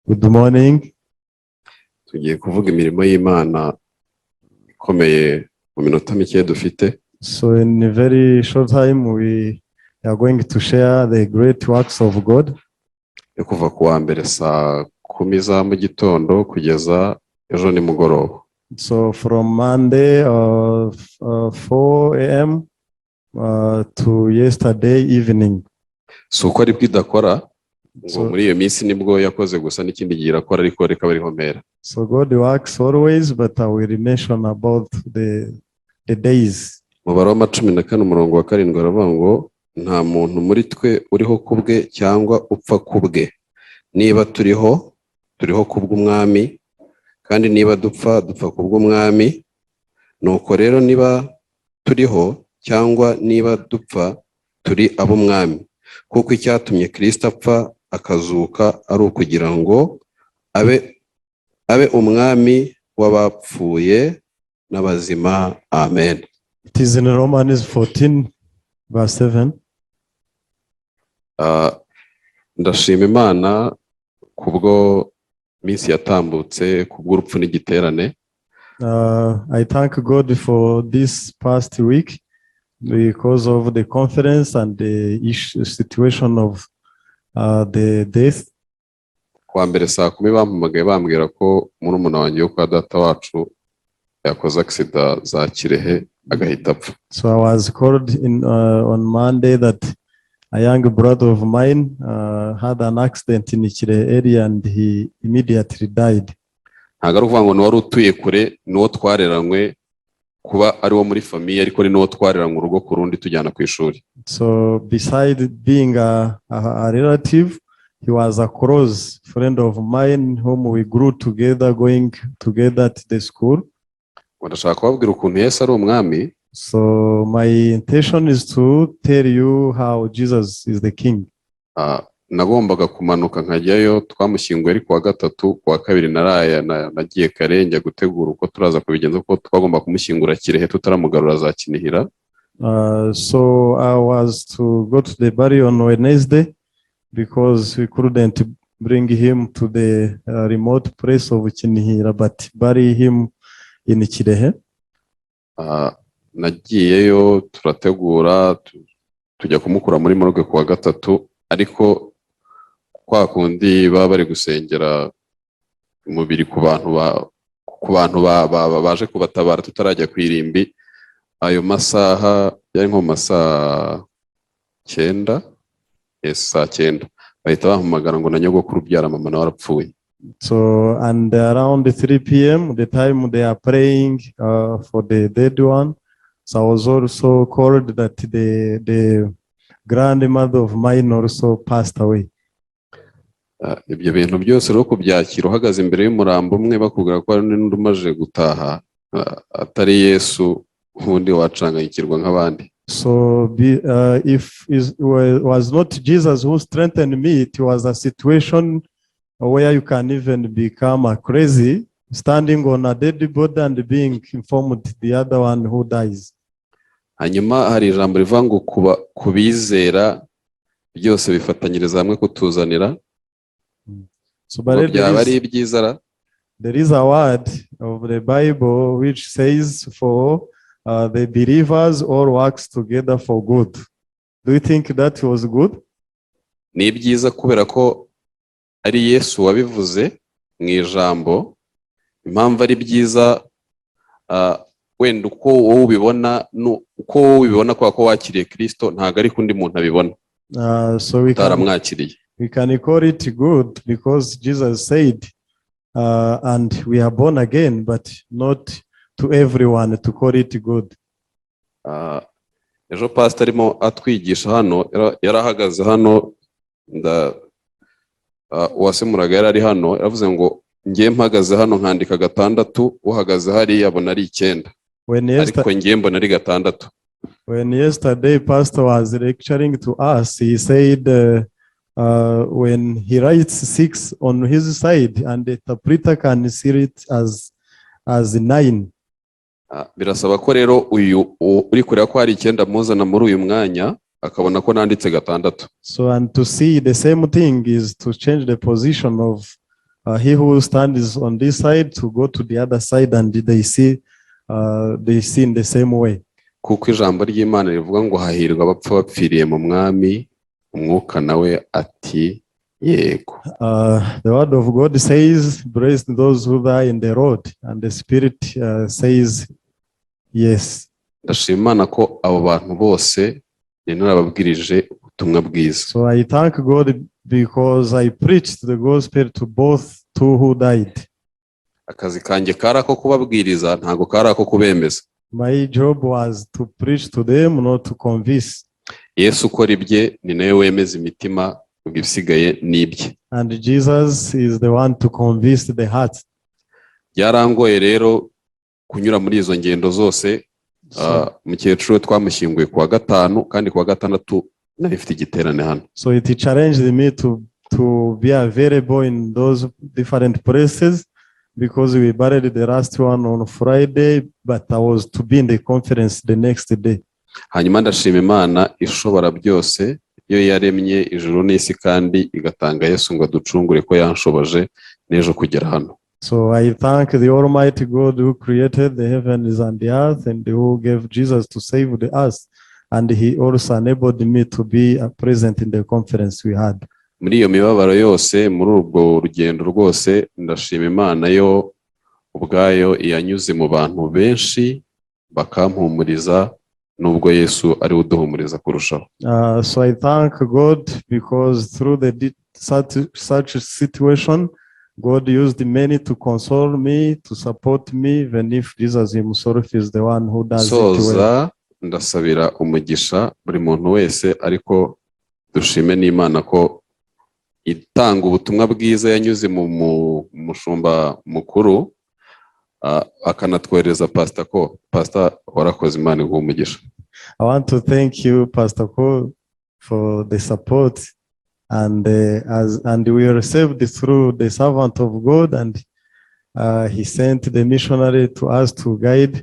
Good morning. Tugiye kuvuga imirimo y'Imana ikomeye mu minota mike dufite. So in a very short time, we are going to share the great works of God. Yo kuva ku wa mbere saa kumi za mu gitondo kugeza ejo nimugoroba. So from Monday 4 a.m. To yesterday evening. Si uko aribwo idakora ngo muri iyo minsi nibwo yakoze gusa, n'ikindi gihe irakora, ariko reka bariho mpera. So God works always, but I will mention about the days. Mu Baroma 14 umurongo wa 7 baravuga ngo nta muntu muri twe uriho ku bwe cyangwa upfa ku bwe. Niba turiho, turiho ku bw'Umwami, kandi niba dupfa, dupfa ku bw'Umwami. Nuko rero niba turiho cyangwa niba dupfa, turi ab'Umwami, kuko icyatumye Kristo apfa akazuka ari ukugira ngo abe umwami w'abapfuye n'abazima. Amen. It is in Romans 14, verse 7. Ah, ndashima Imana kubwo minsi yatambutse, kubw'urupfu n'igiterane. I thank God for this past week because of the conference and the issue, situation of the death. Kuwa mbere saa kumi bampamagaye bambwira ko murumuna wanjye wo kwa data wacu yakoze accident za Kirehe agahita apfa. So I was called in on Monday that a young brother of mine had an accident in Kirehe area and he immediately died. Ntabwo ari ukuvuga ngo ni uwari utuye kure, ni uwo twareranywe, kuba ari wo muri famille, ariko ni n'uwo twareranywe urugo ku rundi tujyana ku ishuri. So beside being a relative, he was a close friend of mine whom we grew together, going together to the school. Ngo ndashaka kubabwira ukuntu Yesu ari umwami. So my intention is to tell you how Jesus is the King. Ah, nagombaga kumanuka nkajyayo. Twamushyinguye ari kuwa gatatu, kuwa kabiri naraye nagiye kare njya gutegura uko turaza kubigenza, kuko twagomba kumushyingura Kirehe tutaramugarura za Kinihira. So I was to go to the burial on Wednesday because we couldn't bring him to the remote place of Kinihira, but bury him in Kirehe. Ah, nagiyeyo turategura, tujya kumukura muri morgue kuwa gatatu, ariko kwa kundi baba bari gusengera umubiri ku bantu baje kubatabara tutarajya ku irimbi, ayo masaha yari nko mu masaa 9, yes, saa 9 bahita bampamagara ngo na nyogokuru ubyara mama nawe arapfuye. So, and around 3 p.m., the time they are praying for the dead one. So I was also called that the grandmother of mine also passed away. Ah, ibyo bintu byose rero kubyakira uhagaze imbere y'umurambo umwe bakubwira ko hari n'undi umaze gutaha, ah, atari Yesu ubundi wacanganyikirwa nk'abandi. So if it was not Jesus who strengthened me, it was a situation where you can even become a crazy, standing on a dead body and being informed the other one who dies. Hanyuma hari ijambo rivuga ngo kuba kubizera byose bifatanyiriza hamwe kutuzanira So, ngo but byaba there ari is, ibyiza ra. there is a word of the Bible which says for the believers all works together for good. Do you think that was good? Ni ibyiza kubera ko ari Yesu wabivuze mu ijambo. Impamvu ari byiza, ah, wenda uko wowe ubibona uko wowe ubibona kubera ko wakiriye Kirisito, ntabwo ariko undi muntu abibona So we can utaramwakiriye. We can call it good because Jesus said, and we are born again, but not to everyone to call it good. Ah, ejo pastor arimo atwigisha hano, yarahagaze hano, nda ah, uwasemuraga yari ari hano, yaravuze ngo ngiye mpagaze hano nkandika gatandatu, uhagaze hariya abona ari icyenda, ariko ngiye mbona ari gatandatu. When yesterday pastor was lecturing to us, he said when he writes 6 on his side and the interpreter can see it as 9. Ah, birasaba ko rero uyu uri kureba ko hari icyenda muzana muri uyu mwanya akabona ko nanditse gatandatu. So, and to see the same thing is to change the position of He who stands on this side to go to the other side, and they see in the same way. Kuko ijambo ry'Imana rivuga ngo hahirwa abapfa bapfiriye mu mwami, umwuka nawe ati yego. The word of God says, "Blessed those who die in the Lord," and the Spirit says, "Yes." Ndashima Imana ko abo bantu bose nari narababwirije ubutumwa bwiza. So I thank God because I preached the gospel to both two who died. Akazi kanjye kari ako kubabwiriza, ntabwo kari ako kubemeza. My job was to preach to them, not to convince. Yesu ukora ibye ni nawe wemeza imitima, ubwo ibisigaye ni ibye. And Jesus is the one to convince the heart. Byarangoye rero kunyura muri izo ngendo zose. So, Mukecuru we twamushyinguye ku wa gatanu, kandi ku wa gatandatu nari mfite igiterane hano. So it challenged me to be available in those different places because we buried the last one on Friday, but I was to be in the conference the next day. Hanyuma ndashima Imana ishobora byose, yo yaremye ijuru n'isi kandi igatanga Yesu ngo aducungure, ko yanshoboje n'ejo kugera hano. So I thank the Almighty God who created the heavens and the earth and who gave Jesus to save the us. And he also enabled me to be present in the conference we had. Muri iyo mibabaro yose, muri urwo rugendo rwose, ndashima Imana yo ubwayo yanyuze mu bantu benshi bakampumuriza, nubwo Yesu ari we uduhumuriza kurushaho. So I thank God because through such situation, God used many to console me, to support me, even if Jesus himself is the one who does it well. Soza ndasabira umugisha buri muntu wese, ariko dushime n'Imana ko itanga ubutumwa bwiza yanyuze mu mushumba mukuru, akanatwohereza pasita, ko pasita warakoze, Imana iguha umugisha. I want to thank you, Pastor Ko, for the support. And we received through the servant of God, and he sent the missionary to us to guide.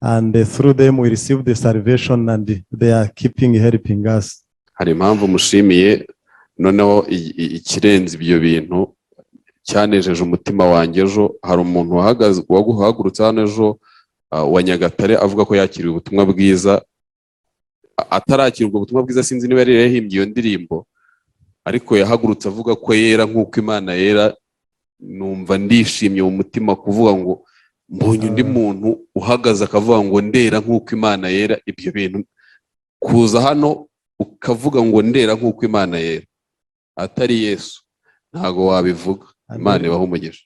And through them, we received the salvation, and they are keeping helping us. Hari impamvu mushimiye. Noneho ikirenze ibyo bintu cyanejeje umutima wanjye, ejo hari umuntu wahagaze, wahagurutse hano ejo wa Nyagatare, avuga ko yakiriye ubutumwa bwiza. Atarakira ubwo butumwa bwiza, sinzi niba yari yahimbye iyo ndirimbo, ariko yahagurutse avuga ko yera nk'uko Imana yera. Numva ndishimye mu mutima kuvuga ngo mbonye undi muntu uhagaze akavuga ngo ndera nk'uko Imana yera. Ibyo bintu, kuza hano ukavuga ngo ndera nk'uko Imana yera, atari Yesu ntabwo wabivuga. And Imana ibahe umugisha.